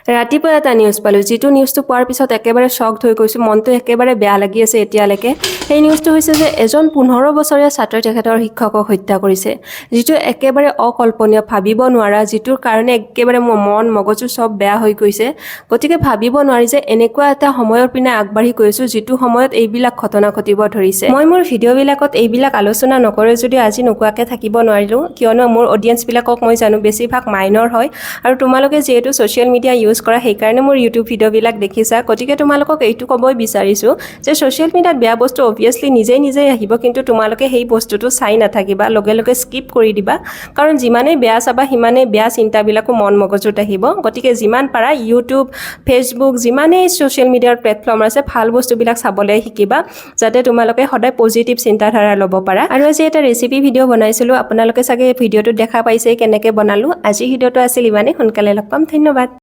ৰাতিপুৱা এটা নিউজ পালোঁ, যিটো নিউজটো পোৱাৰ পিছত একেবাৰে শ্বকড হৈ গৈছোঁ। মনটো একেবাৰে বেয়া লাগি আছে এতিয়ালৈকে। সেই নিউজটো হৈছে যে এজন 15 বছৰীয়া ছাত্ৰই তেখেতৰ শিক্ষকক হত্যা কৰিছে, যিটো একেবাৰে অকল্পনীয়, ভাবিব নোৱাৰা, যিটোৰ কাৰণে একেবাৰে মোৰ মন মগজু চব বেয়া হৈ গৈছে। গতিকে ভাবিব নোৱাৰি যে এনেকুৱা এটা সময়ৰ পিনে আগবাঢ়ি গৈছোঁ, যিটো সময়ত এইবিলাক ঘটনা ঘটিব ধৰিছে। মই মোৰ ভিডিঅ'বিলাকত এইবিলাক আলোচনা নকৰোঁ যদিও আজি নোকোৱাকৈ থাকিব নোৱাৰিলোঁ, কিয়নো মোৰ অডিয়েঞ্চবিলাকক মই জানো, বেছিভাগ মাইনৰ হয় আৰু তোমালোকে যিহেতু ছ'চিয়েল মিডিয়া ইউজ কৰা, সেইকাৰণে মোৰ ইউটিউব ভিডিঅ'বিলাক দেখিছা। গতিকে তোমালোকক এইটো ক'বই বিচাৰিছোঁ যে ছ'চিয়েল মিডিয়াত বেয়া বস্তু অভিয়াছলি নিজেই নিজেই আহিব, কিন্তু তোমালোকে সেই বস্তুটো চাই নাথাকিবা, লগে লগে স্কিপ কৰি দিবা। কাৰণ যিমানেই বেয়া চাবা, সিমানেই বেয়া চিন্তাবিলাকো মন মগজুত আহিব। গতিকে যিমান পাৰা ইউটিউব, ফেচবুক, যিমানেই ছ'চিয়েল মিডিয়াৰ প্লেটফৰ্ম আছে, ভাল বস্তুবিলাক চাবলৈ শিকিবা, যাতে তোমালোকে সদায় পজিটিভ চিন্তাধাৰা ল'ব পাৰা। আৰু আজি এটা ৰেচিপি ভিডিঅ' বনাইছিলোঁ, আপোনালোকে চাগে ভিডিঅ'টোত দেখা পাইছে কেনেকৈ বনালোঁ। আজি ভিডিঅ'টো আছিল ইমানেই। সোনকালে লগ পাম। ধন্যবাদ।